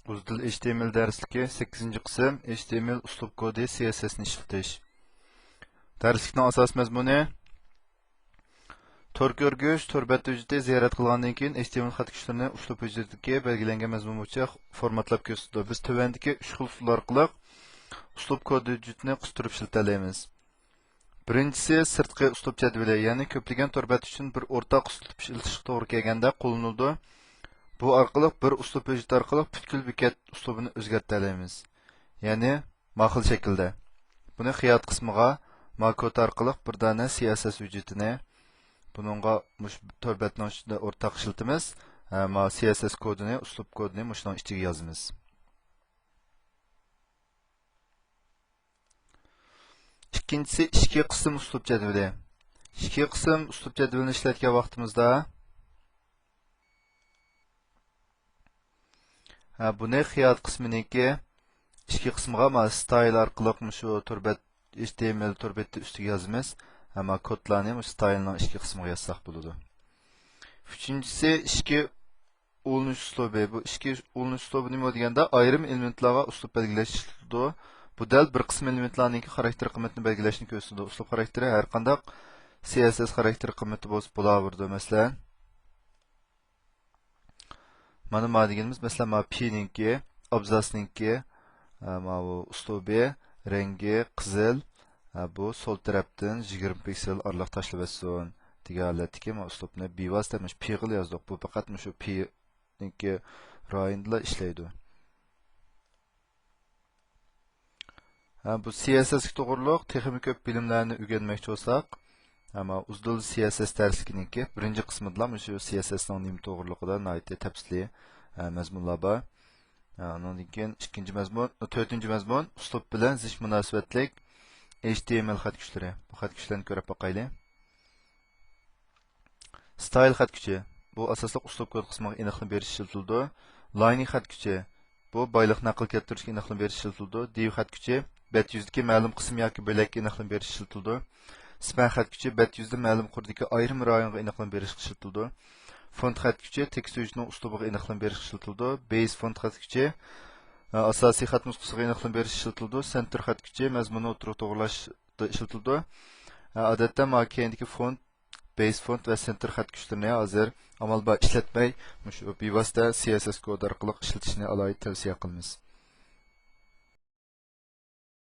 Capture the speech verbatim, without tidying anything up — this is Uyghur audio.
ئۇزدىل ئېچ تى ئېم ئېل دەرسلىكى، سەككىزىنچى قىسىم، ئېچ تى ئېم ئېل ئۇسلۇب كودى، سى ئېس ئېس نى ئىشلىتىش. دەرسلىكنىڭ ئاساسىي مەزمۇنى: تور كۆرگۈچ، تور بەت ھۆججىتى زىيارەت قىلغاندىن كېيىن، ئېچ تى ئېم ئېل خەت كۈچلىرىنى ئۇسلۇب ھۆججىتىدىكى بەلگىلەنگەن مەزمۇن بويىچە فورماتلاپ كۆرسىتىدۇ. بىز تۆۋەندىكى ئۈچ خىل ئۇسۇل ئارقىلىق ئۇسلۇب كود ھۆججىتىنى قىستۇرۇپ ئىشلىتەلەيمىز. بىرىنچىسى سىرتقى ئۇسلۇب جەدۋىلى، يەنى كۆپلىگەن تور بەت ئۈچۈن بىر ئورتاق ئۇسلۇب ئىشلىتىشكە توغرا كەلگەندە قوللىنىلىدۇ. بۇ ئارقىلىق بىر ئۇسلۇب ھۆججىتى ئارقىلىق پۈتكۈل بېكەت ئۇسلۇبىنى ئۆزگەرتەلەيمىز. يەنى ما خىل شەكىلدە. بۇنى خىيات قىسمىغا ما كود ئارقىلىق بىر دانە سى ئېس ئېس ھۆججىتىنى، بۇنىڭغا مۇشۇ تور بەتنىڭ ئۈستىدە ئورتاق ئىشلىتىمىز. ھە، ما سى ئېس ئېس كودىنى، ئۇسلۇب كودىنى مۇشۇنىڭ ئىچىگە يازىمىز. ئىككىنچىسى ئىچكى قىسىم ئۇسلۇب جەدۋىلى. ئىچكى قىسىم ئۇسلۇب جەدۋىلىنى ئىشلەتكەن ۋاقتىمىزدا، ھە، بۇنى خىيات قىسمىنىڭكى ئىچكى قىسمىغا ما ستايل ئارقىلىق مۇشۇ تور بەت، ئېچ تى ئېم ئېل تور بەتتە ئۈستىگە يازىمىز. ھە، ما كودلارنى مۇشۇ ستايلنىڭ ئىچكى قىسمىغا يازساق بولىدۇ. ئۈچىنچىسى ئىچكى ئۇلىنىش ئۇسلۇبى. بۇ ئىچكى ئۇلىنىش ئۇسلۇبى نېمە دېگەندە، ئايرىم ئېلېمېنتلارغا ئۇسلۇب بەلگىلەش ئىشلىتىلىدۇ. بۇ دەل بىر قىسىم ئېلېمېنتلارنىڭكى خاراكتېر قىممىتىنى بەلگىلەشنى كۆرسىتىدۇ. ئۇسلۇب خاراكتېرى ھەر قانداق سى ئېس ئېس خاراكتېر قىممىتى بولسا بولاۋېرىدۇ. مەسىلەن، مانا ما دېگىنىمىز، مەسىلەن، ما پىنىڭكى، ئابزاسنىڭكى، ئە، ماۋۇ ئۇسلۇبى، رەڭگى قىزىل، ئە، بۇ سول تەرەپتىن يىگىرمە پىكسېل ئارىلىق تاشلىۋەتسۇن دېگەن ھالەتتىكى ما ئۇسلۇبنى بىۋاسىتە مۇشۇ پىغىلا يازدۇق. بۇ پەقەت مۇشۇ پىنىڭكى رايونىدىلا ئىشلەيدۇ. ھە، بۇ سى ئېس ئېس كە توغرۇلۇق تېخىمۇ كۆپ بىلىملەرنى ئۆگەنمەكچى بولساق، ئەمما ئۇزدۇل سى ئېس ئېس دەرسلىكىنىڭكى بىرىنچى قىسمىدىلا مۇشۇ سى ئېس ئېس نىڭ نېمە توغرۇلۇقىدا ناھايىتى تەپسىلىي، ھە، مەزمۇنلار بار. ھە، ئۇنىڭدىن كېيىن ئىككىنچى مەزمۇن، تۆتىنچى مەزمۇن، ئۇسلۇب بىلەن زىچ مۇناسىۋەتلىك ئېچ تى ئېم ئېل خەت كۈچلىرى. بۇ خەت كۈچلەرنى كۆرۈپ باقايلى. ستايل خەت كۈچى، بۇ ئاساسلىق ئۇسلۇب كود قىسمىغا ئېنىقلىما بېرىش ئىشلىتىلىدۇ. لاينىنگ خەت كۈچى، بۇ بايلىق نەقىل كەلتۈرۈشكە ئېنىقلىما بېرىش ئىشلىتىلىدۇ. دىۋ خەت كۈچى، بەت يۈزىدىكى مەلۇم قىسىم ياكى بۆلەككە ئېنىقلىما بېرىش ئىشلىتىلىدۇ. سىپەن خەت كۈچى، بەت يۈزىدە مەلۇم قۇردىكى ئايرىم رايونغا ئېنىقلىما بېرىشكە ئىشلىتىلىدۇ. فونت خەت كۈچى، تېكىست ھۆججىتىنىڭ ئۇسلۇبىغا ئېنىقلىما بېرىشكە ئىشلىتىلىدۇ. بېيز فونت خەت كۈچى، ئاساسىي خەت نۇسخىسىغا ئېنىقلىما بېرىش ئىشلىتىلىدۇ. سېنتېر خەت كۈچى، مەزمۇننى ئوتتۇرىغا توغرىلاشتا ئىشلىتىلىدۇ. ئادەتتە ما كەينىدىكى فونت، بېيز فونت ۋە سېنتېر خەت كۈچلىرىنى ھازىر ئامال بار ئىشلەتمەي، مۇشۇ بىۋاسىتە سى ئېس ئېس كود ئارقىلىق ئىشلىتىشنى ئالاھىدە تەۋسىيە قىلىمىز.